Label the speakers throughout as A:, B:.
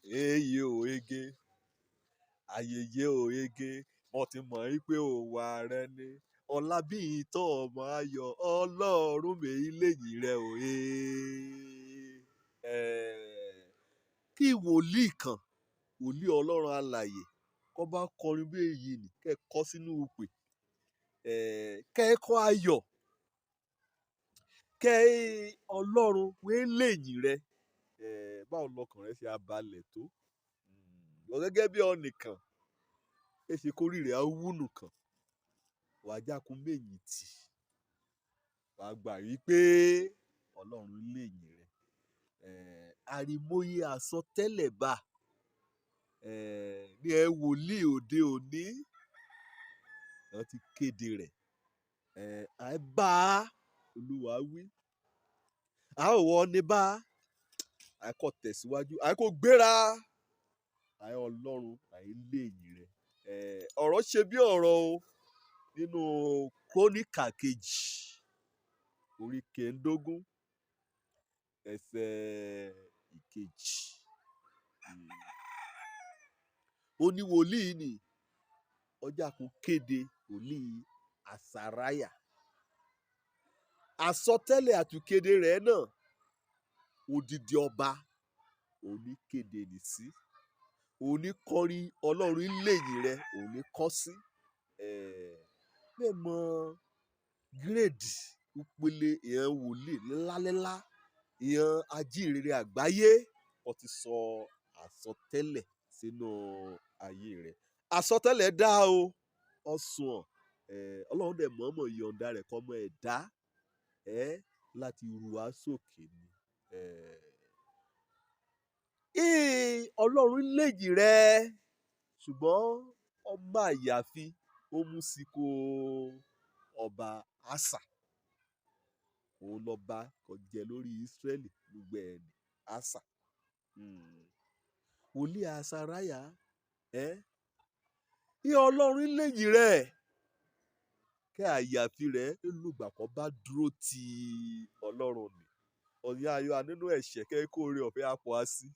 A: Èyí ò ege, ayẹyẹ ò ege, wọ́n ti mọ̀ wípé òwà rẹ ni. Ọlábíyìntàn ọmọ ayọ̀, Ọlọ́run mi lẹ́yìn rẹ òye. Kí wòlíì kan, wòlíì Ọlọ́run alààyè, kó bá kọrin bí èyí ni, kẹ́ ẹ kọ sínú ìpè. Kẹ́ ẹ kọ ayọ̀, kẹ́ Ọlọ́run wé lẹ́yìn rẹ. Báwo lọkàn rẹ ṣe á balẹ̀ tó? Lọ gẹ́gẹ́ bí ọ̀nìkan, ẹ ṣe kórìí rẹ̀ á wú nùkan. Wàá jákun méyìn tì. Wàá gbà wípé Ọlọ́run lẹ́yìn rẹ. Àrímóyè àsọtẹ́lẹ̀ bá ní ẹ wòlíì òde òní, wọ́n ti kéde rẹ̀. Àì bá Olúwa wí. A ò wọ ní bá àì kò tẹ̀síwájú, àì kò gbéra. Àì Ọlọ́run, àì lẹ́yìn rẹ. Ọ̀rọ̀ ṣe bí ọ̀rọ̀ o nínú Króníkà kejì, orí kẹẹ̀ẹ́dógún, ẹsẹ̀ ìkejì. Ó ní wòlíì ni ọjà kò kéde wòlíì Àsàráyà. Àsọtẹ́lẹ̀ àtúnkéde rẹ̀ náà, odidi ọba òní kéde nì sí. Òní kọrin Ọlọ́run lẹ́yìn rẹ̀, òní kọ́ sí. Bẹ́ẹ̀ mọ gírèdì ìpele ìyẹn wòlíì ńláńlá, ìyẹn ajíhìnrere àgbáyé, ó ti sọ àsọtẹ́lẹ̀ sínú ayé rẹ̀. Àsọtẹ́lẹ̀ dá o, ó sunwọ̀n. Ọlọ́run dẹ̀ mọ̀ọ́mọ̀ yọ̀ǹda rẹ̀ kọ́ ọmọ ẹ̀dá, láti ru wá sókè ni. Ọlọ́run lẹ́yìn rẹ, ṣùgbọ́n ọba àyàfi ó mú sí kó ọba Ásà. Òun lọba kò jẹ lórí Ísírẹ́lì gbogbo ẹ̀ ní Ásà. Wòlíì Àsàráyà, ní Ọlọ́run lẹ́yìn rẹ, kẹ́ àyàfi rẹ̀ lùgbà kan bá dúró ti Ọlọ́run ni. Ọ̀yà ayọ̀ nínú ẹ̀ṣẹ̀ kẹ́ kó oore ọ̀fẹ́ á pọ̀ á sí.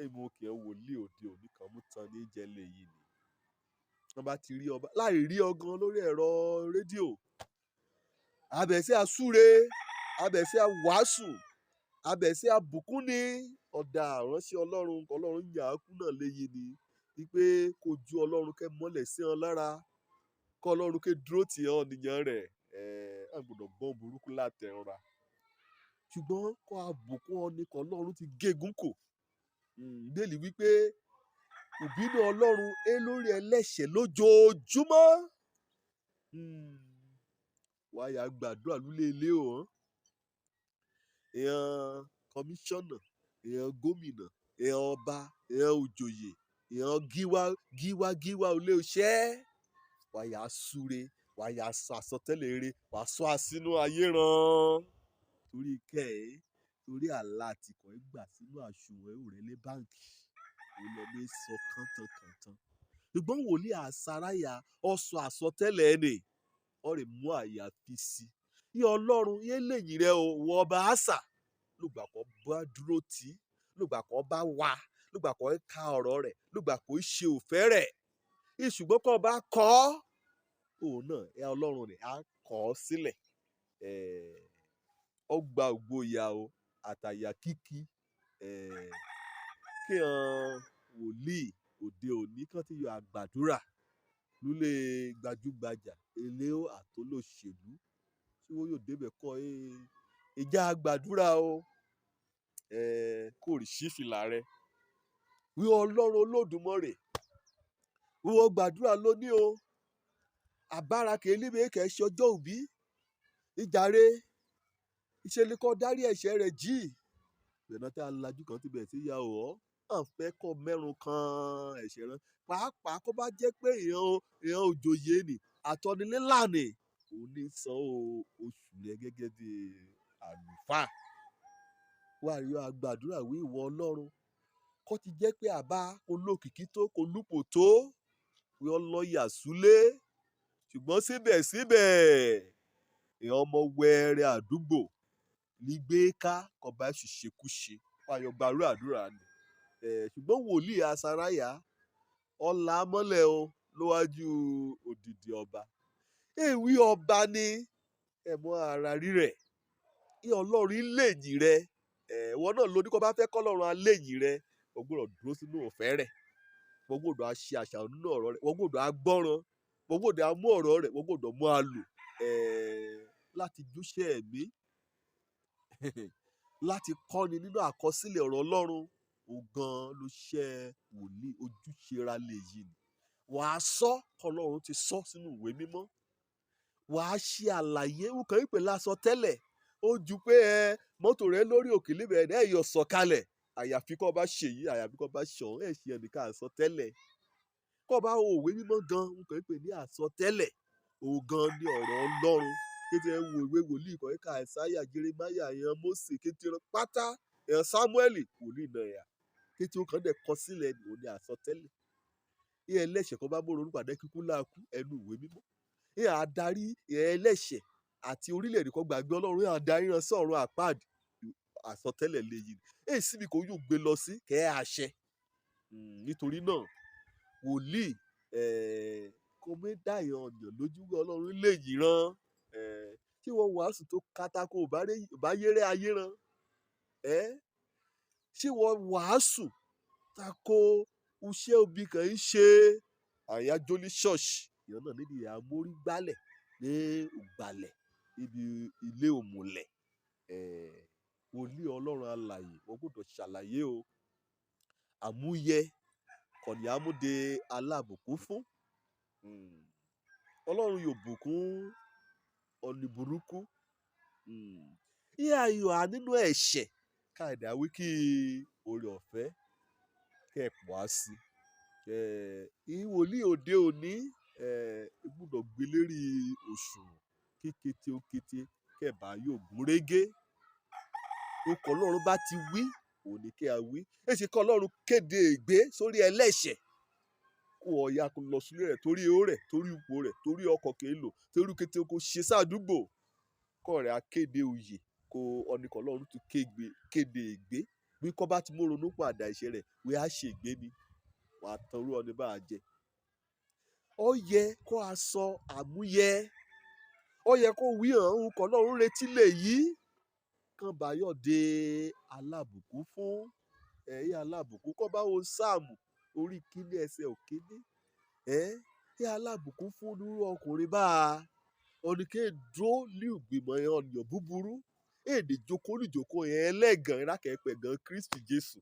A: Èmi ò kí ẹ wòlíì òde òní kan mú tán ní jẹ́lẹ̀ yìí ni. Wọ́n bá ti rí ọba láì rí ọgán lórí ẹ̀rọ rédíò. Abẹ̀ sí asúre, abẹ̀ sí awàásù, abẹ̀ sí abùkún ní ọ̀dà ìránṣẹ́ Ọlọ́run, Ọlọ́run yàn á kú náà léyìí ni. Wípé kó ju Ọlọ́run kẹ́ mọ́lẹ̀ sí ọ lára, kọ́ Ọlọ́run kẹ́ dúró tì ọ́ nìyẹn rẹ̀. A gbọdọ̀ gbọ́n burúkú látẹnra. Ṣùgbọ́n kó àbùkún ọ ní kan Ọlọ́run ti gégùn kò. Bíbélì wípé ìbínú Ọlọ́run é lórí ẹlẹ́ṣẹ̀ lójoojúmọ́. Wàá yà gbàdúrà lulẹ̀ ilé o hàn. Èèyàn kọmíṣánná, èèyàn gómìnà, èèyàn ọba, èèyàn òjòyè, èèyàn gíwá gíwá gíwá ilé iṣẹ́. Wàá yà súre, wàá yà sọ àsọtẹ́lẹ̀ rere, wàá sọ àsínú ayé ràn. Torí kẹ́ ẹ, torí àlá àtìkọ́ ẹ gbà sínú àsùnwọ̀n ẹrù rẹ ní báǹkì. Ó lọ ní sọ kántánkàntán. Ṣùgbọ́n wòlíì Àsàráyà ó sọ àsọtẹ́lẹ̀ ẹni, ó rè mú àyàfi sí. Ní Ọlọ́run yé lẹ́yìn rẹ o, wọ ọba Ásà. Lùgbà kan bá dúró tì, lùgbà kan bá wà, lùgbà kan ka ọ̀rọ̀ rẹ̀, lùgbà kan ṣe òfẹ́ rẹ̀. Ṣùgbọ́n kó bá kọ́, òun náà ẹ Ọlọ́run rẹ̀ á kọ̀ ọ́ sílẹ̀. Ó gba ògboyà o, àtàyà kíkí. Kí àwọn wòlíì òde òní kan ti yọ àgbàdúrà lulẹ̀ gbajúgbajà eléo àtolóṣèlú tí wọ́n yóò débẹ̀ kọ́ ẹ. Ìjà àgbàdúrà o, kò rí sí fìlà rẹ. Wí Ọlọ́run Olódùmarè, wíwọ́ gbàdúrà lónìí o. Àbára kèélíbe kẹ́ ṣe ọjọ́ òbí. Ìjàre, ìṣe ni kó dárí ẹ̀ṣẹ̀ rẹ̀ jì. Ìgbẹ̀nà tí alájú kan ti bẹ̀rẹ̀ sí ya ọ̀ hàn fẹ́ kọ́ mẹ́rùn kan ẹ̀ṣẹ̀ rẹ̀. Pàápàá kó bá jẹ́ pé èèyàn èèyàn òjòyè ni, àtọ́nilélà ni, òun ní san oṣù rẹ̀ gẹ́gẹ́ bí àlùfáà. Wá rí àgbàdúrà wí ìwọ Ọlọ́run. Kó ti jẹ́ pé àbá olókìkí tó kò lúpò tó, wí ọlọ́yà súlé. Ṣùgbọ́n síbẹ̀síbẹ̀, èèyàn ọmọ wẹrẹ àdúgbò ní gbé ká kọba ṣìṣekúṣe. Wá yọ gbàrú àdúrà ni. Ṣùgbọ́n wòlíì Asaráyà ọ̀la mọ́lẹ̀ o lówájú òdìdí ọba. Èwì ọba ní ẹ̀mọ́ ara rírẹ̀. Ẹ Ọlọ́run lèyìn rẹ. Ìwọ náà ló ní kó bá fẹ́ kọ́lọ́run aléyìn rẹ. O gbọ́dọ̀ dúró sínú òfẹ́ rẹ̀. O gbọ́dọ̀ á ṣe àṣà nínú ọ̀rọ̀ rẹ̀. O gbọ́dọ̀ á gbọ́ràn. O gbọ́dọ̀ á mú ọ̀rọ̀ rẹ̀. O gbọ́dọ̀ mú a lò. Láti júṣe ẹ̀mí. Láti kọ́ni nínú àkọsílẹ̀ ọ̀rọ̀ Ọlọ́run. Òun gan ló ṣe wòlíì ojúṣe ra lèyí ni. Wàá sọ kọ́lọ́run ti sọ sínú ìwé mímọ́. Wàá ṣe àlàyé nǹkan ìpè lásọ tẹ́lẹ̀. Ó ju pé ẹ mọ́tò rẹ lórí òkè níbẹ̀ ẹ yọ sọ̀kalẹ̀. Àyàfi kó bá ṣe yìí, àyàfi kó bá ṣọ̀hún, ẹ̀ ṣe ẹnìkan àsọtẹ́lẹ̀. Kó bá wo ìwé mímọ́ gan, nǹkan ìpè ní àsọtẹ́lẹ̀. Òun gan ni ọ̀rọ̀ Ọlọ́run. Kété ẹ wo ìwé wòlíì kan ká Àìsáyà, Jeremáyà, ìyẹn Mósè, kété pátá, ìyẹn Sámúẹ́lì, wòlíì náà yà. Kété ó kàn dẹ̀ kọ sílẹ̀ ní òun ni àsọtẹ́lẹ̀. Ìyẹn ẹlẹ́ṣẹ̀ kan bá mú ronú pàdé kíkú láàkú ẹnu ìwé mímọ́. Ìyẹn adarí ìyẹn ẹlẹ́ṣẹ̀ àti orílẹ̀-èdè kan gbàgbé Ọlọ́run, ìyẹn adarí rán sí ọ̀run àpáàdì. Àsọtẹ́lẹ̀ lèyí. Èyí síbi kò yóò gbé lọ sí kẹ́ àṣẹ. Nítorí náà, wòlíì kò mí dá ìyẹn ọ̀nà lójú wí Ọlọ́run lèyí rán. Tí wọ́n wàásù tó katako bá yéré ayé rán. Ṣé wọ́n wàásù tako iṣẹ́ òbí kan ń ṣe àyájọ́ ní ṣọ́ọ̀ṣì? Ìyẹn náà níbi àmórí gbálẹ̀ ní ìgbàlẹ̀ níbi ilé òmùlẹ̀. Wòlíì Ọlọ́run alààyè wọ́n gbọ́dọ̀ ṣàlàyé o. Àmúyẹ kọ̀ní àmúde alábùkún fún. Ọlọ́run yóò bùkún ọ̀nì burúkú. Ìyá ayọ̀ á nínú ẹ̀ṣẹ̀ káàdà wí kí oore ọ̀fẹ́ kẹ́ ẹ pọ̀ á sí. Ìwòlíì òde òní gbọ́dọ̀ gbé lérí òṣùwọ̀n kí kété ó kété kẹ́ ẹ bá yóò gún régé. Okọ̀ Ọlọ́run bá ti wí, òun ni kí a wí. Èsì kọ́ Ọlọ́run kéde ègbé sórí ẹlẹ́ṣẹ̀. Kó ọ̀ya kó lọ sílé rẹ̀ torí owó rẹ̀, torí ipò rẹ̀, torí ọkọ̀ kì í lò, torí kété kó ṣe sádùúgbò. Kọ́ rẹ̀ á kéde òye kó ọ̀nìkan Ọlọ́run ti kéde ègbé. Bí kọ́ bá ti mú ronú pàdà ẹ̀ṣẹ̀ rẹ̀, wí á ṣe ègbé ni. Wàá tan irú ọni bá a jẹ. Ó yẹ kó a sọ àmúyẹ. Ó yẹ kó wí hàn òun kọ́ Ọlọ́run retí lè yí. Kàn bá yọ̀ de alábùkún fún. Ẹ̀yin alábùkún kọ́ bá wo Sáàmù orí kíní ẹsẹ̀ òkíní. Ẹ alábùkún fún onírú ọkùnrin bá a. Ọ̀nìkẹ́ dúró ní ìgbìmọ̀ ọ̀nìyàn búburú. Èdè jókòó níjókòó yẹn ẹlẹ́gàn ìrákẹ́pẹ̀ gan Kristi Jésù.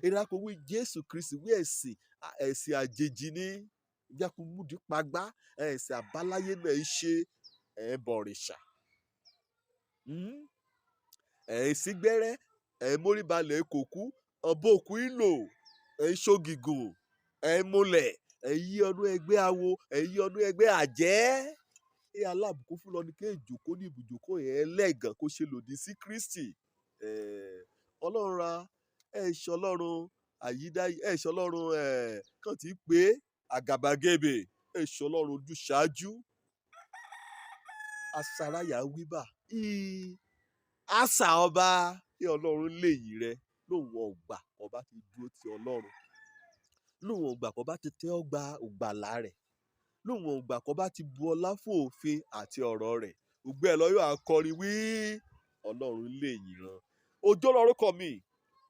A: Ìrákòwé Jésù Kristi wí ẹ̀sìn ẹ̀sìn àjèjì ní ìjákùmúdì pagbá ẹ̀sìn àbáláyé náà ń ṣe ẹ̀bọ̀rìṣà. Ẹ̀ ń sígbẹ́rẹ́, ẹ̀ ń móríbalẹ̀ kòkú, ọ̀bọ òkú ìlò, ẹ̀ ń ṣògìgò, ẹ̀ ń múlẹ̀, ẹ̀ ń yí ọdún ẹgbẹ́ awo, ẹ̀ ń yí ọdún ẹgbẹ́ àjẹ́. Ẹ alábùkún fún lọ ní kí èjòkó ní ibùjókòó yẹn ẹlẹ́gàn kó ṣe lòdì sí Kristi. Ọlọ́run ra ẹ̀ ṣe Ọlọ́run àyídá, ẹ̀ ṣe Ọlọ́run kàn tí pé àgàbàgebè, ẹ̀ ṣe Ọlọ́run ojúṣàájú. Asaráyà wíbà. Àṣà ọba kí Ọlọ́run lèyí rẹ lóun ọ̀gbà ọba ti dúró ti Ọlọ́run. Lóun ọ̀gbà kọ́ bá ti tẹ́ ọgbà ògbàlà rẹ̀. Lóun ọ̀gbà kọ́ bá ti bu ọlá fún òfin àti ọ̀rọ̀ rẹ̀. Ògbẹ́ ẹ̀ lọ́yọ̀ akọrin wí Ọlọ́run lèyí rán. Òjó lorúkọ mi,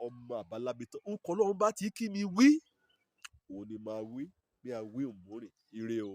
A: ọmọ àbálábí tán. Nǹkan Ọlọ́run bá ti kí mi wí, òun ni màá wí bí a wí òmùrè. Ire o.